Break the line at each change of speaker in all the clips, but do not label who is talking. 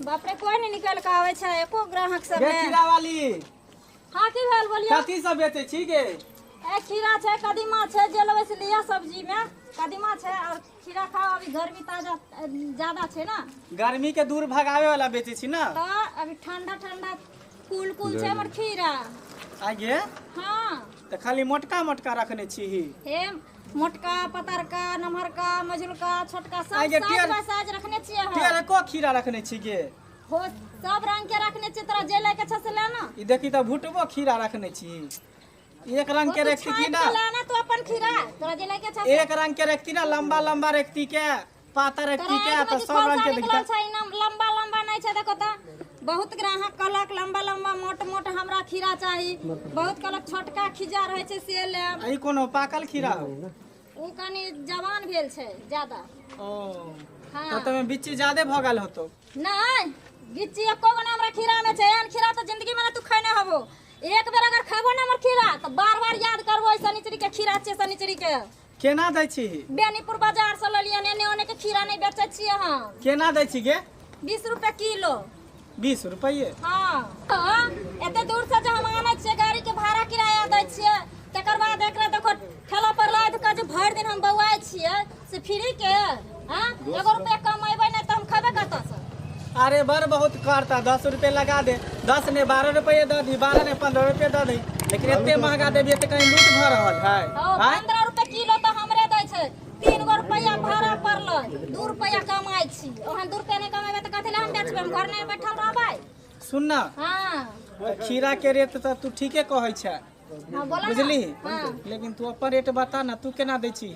बाप रे कोई नहीं निकल के आवे छै एको ग्राहक सब
गे
ने।
खीरा वाली।
हां की भेल बोलियो?
कथी सब बेचै छी गे?
ए खीरा छै कदीमा छै जे लेबै से लिअ। सब्जी में कदीमा छै और खीरा खाओ, अभी गर्मी ताजा ज्यादा छै ना।
गर्मी के दूर भगावे वाला बेचै छी ना।
तो अभी ठंडा ठंडा कुल कुल छै हमर खीरा।
आगे
हां
त खाली मोटका मोटका रखने छी ही।
हे मोटका पतरका नमहरका मझुलका छोटका सब
आगे
साइज बाय साइज रखने छियै हम।
टेर को खीरा रखने छी गे?
हो सब रंग के रखने छियै, तोरा जे लैके छै से ले ना।
ई देखी त भुटबो खीरा रखने छी। एक रंग के रखती की ना?
लेना तो अपन खीरा तोरा जे लैके छै।
एक रंग के रखती ना, लंबा लंबा रखती के पातर रखती के त सब रंग के
देखता छै ना। लंबा लंबा नहीं छै देखो त। बहुत ग्राहक कहलक लंबा लंबा मोट मोट हमरा खीरा चाही, बहुत कहलक छोटका खीजा रहे छै से लेब।
ई कोनो पाकल खीरा हो?
उ कनी जवान भेल छै ज्यादा।
ओ
हां
त तमे बिच्ची ज्यादा भ गेल होतो?
नहीं बिच्ची एको गो हमरा खीरा में छै। एहन खीरा त जिंदगी में ना तू खैने हबो। एक बेर अगर खैबो ना हमर खीरा त बार बार याद करबो शनिचरी के खीरा छै। शनिचरी के
केना दै छी?
बेनीपुर बाजार से ललियन, एने ओने के खीरा नहीं बेचै छियै हम।
केना दै छी गे?
20 रुपया किलो।
20 रुपये?
हाँ एते दूर से जे हम आनै छियै गाड़ी के भाड़ा किराया दै छियै, तकर बाद एकरा देखो ठेला पर लाद के जे भरि दिन हम बौआइ छियै से फ्री के। हाँ एगो रुपया कमेबै नहीं त हम खैबै कतऽ से?
अरे बड़ बहुत करता, 10 रुपये लगा दे। 10 ने 12 रुपये दऽ दी, 12 ने 15 रुपये दऽ दी, लेकिन एते महंगा देबी त कहीं लूट भऽ रहल है।
15 रुपये किलो त हमरे दै छै। 3 गो रुपया भाड़ा पड़लै, 2 रुपया कमाइ छी। ओहन 2 रुपया नहीं कमेबै त कथी लए हम बेचबै? हम घर नहीं बैठल रहबै।
सुन ना।
हां
खीरा के रेट त तू ठीके कहै छै।
हां बोला
बुझली?
हां
लेकिन तू अपन रेट बता ना, तू केना दै छी?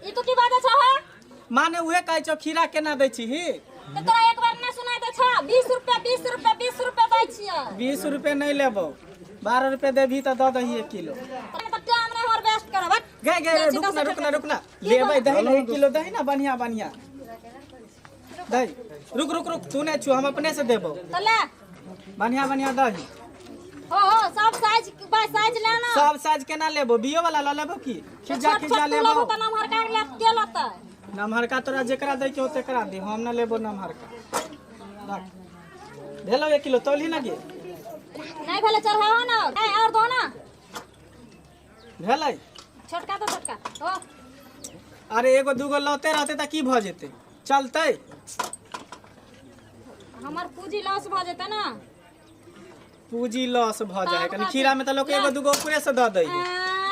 ई तू की बाजै छह?
माने उहे कहै छौ खीरा केना दै छी?
त तोरा एक बार ना सुनाइ दै छह? 20 रुपया 20 रुपया 20 रुपया दै छियै।
20 रुपया नहीं लेबौ, 12 रुपया देबही त दऽ दही 1 किलो।
त टाइम नहीं हमर वेस्ट करब।
गए गए रुकना रुकना रुकना, लेबै दही ना 1 किलो दही ना, बढ़िया बढ़िया दही। रुक रुक रुक, तू नहीं छु हम अपने से देबौ।
त ले
बढ़िया बढ़िया दही।
हो हो सब साइज बाय साइज लेना।
सब साइज केना लेबो? बियो वाला ल लेबो की खिजा खिजा लेबो?
त नमहरका ले के लतै?
नमहरका तोरा जेकरा दै के हो तेकरा दे, हम न लेबो नमहरका। रख भेलो 1 किलो तौली ना गे?
नहीं भेले, चढ़ाओ ना। ए और दो ना।
भेलै
छोटका तो छोटका। ओ
अरे एगो दूगो लौते रहते त की भ जेते? चलतै
हमर पूंजी लॉस भ जेतै ना।
पूंजी लॉस भ जाए कनी खीरा में त लोक एगो दूगो ऊपरे से द दै।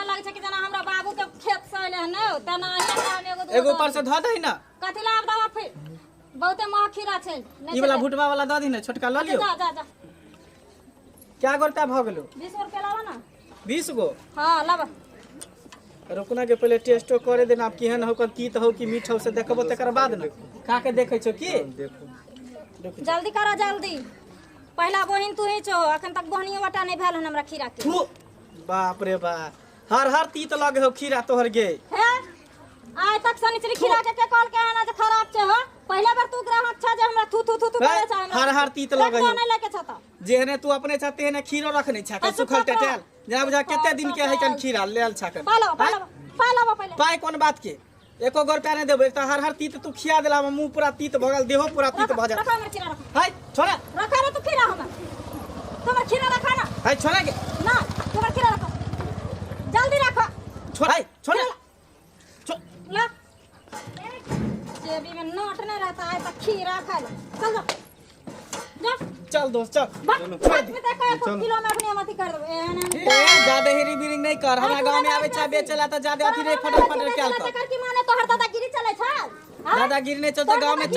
लगे छै कि जना हमरा बाबू के खेत से अइले हन तेना ही एगो दूगो
एगो ऊपर से ध दै ना।
कथी ला आब दवा फिर बहुते महग खीरा छै।
ई वाला भुटवा वाला द दी ना, छोटका ल लियो।
जा जा जा।
क्या गो रुपया भ गेलो?
20 रुपया लावा ना।
20 गो?
हां लावा।
रुकना के पहले टेस्टो करे देना, आप केहन हो, तीत हो कि मीठ हो से देखबो तकर बाद ना। खा के देखै छौ की?
देखो
जल्दी करो जल्दी। पहला बहिन तू ही छो, अखन तक बहनियो बटा नहीं भेल हन हमरा खीरा के।
बाप रे बाप, हर हर तीत लगे हो खीरा तोहर गे।
हे आइ तक शनिचरी खीरा के कहल के हन जे खराब छै हो। पहला बार तू ग्राहक छ जे हमरा थू थू थू थू करे छ।
हर हर तीत लगे हो।
नहीं लेके छ त
जेहने तू अपने छ तेहने खीरो रखने छ सुखल टेटेल। जेना बुझा कते दिन के है कन खीरा लेल छ कन।
पालो पालो पालो पहिले।
पाइ कोन बात के? एको गो रुपया नहीं देबो। एक त हर हर तीत तू खिया देला, मुंह पूरा तीत भ गेल, देहो पूरा तीत भ गेल।
रखा हमर खीरा रखा।
हाय छोड़ा
रखा रे तू खीरा हमर। तोमर खीरा रखा ना।
हाय छोड़ा के
ना, तोमर खीरा रखा जल्दी रखा।
छोड़ हाय छोड़ा
ला जेबी में नोट नहीं रहता है त खीरा खा ले। चल जा जा
चल दोस्त चल।
छोड़ में देखो एक किलो में अपने अथी कर देबो। एहन
ज्यादा हेरी बिरिंग नहीं कर। हमरा गांव में आवे छ बेचला त ज्यादा अथी नहीं फटाफट क्या कर।
कर की माने तोहर दादागिरी चले छ?
दादागिरी नहीं चलता गांव में,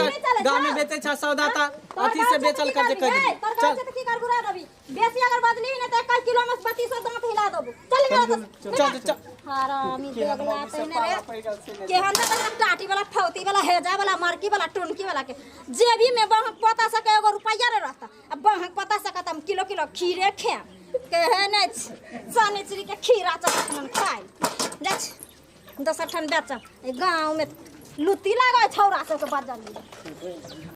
गांव में बेचे छ सौदा त अथी से बेचल कर जे कर।
चल त की कर घुरा देबी बेसी अगर बदली ने त 1 किलो में 3200 दांत हिला देबो। चल
चल चल चल।
हरामी दोगला तने रे केहन त टाटी वाला फौती वाला हेजा वाला मरकी वाला टुनकी वाला के जेबी में बहक पता सके एगो रुपया रे रहता। अब बहक पता सकत हम किलो किलो खीरे खे केहे नै शनिचरी के खीरा चटन खाइ जा दोसर ठन बेच। ए गांव में लुत्ती लागै छौरा सबके बजल।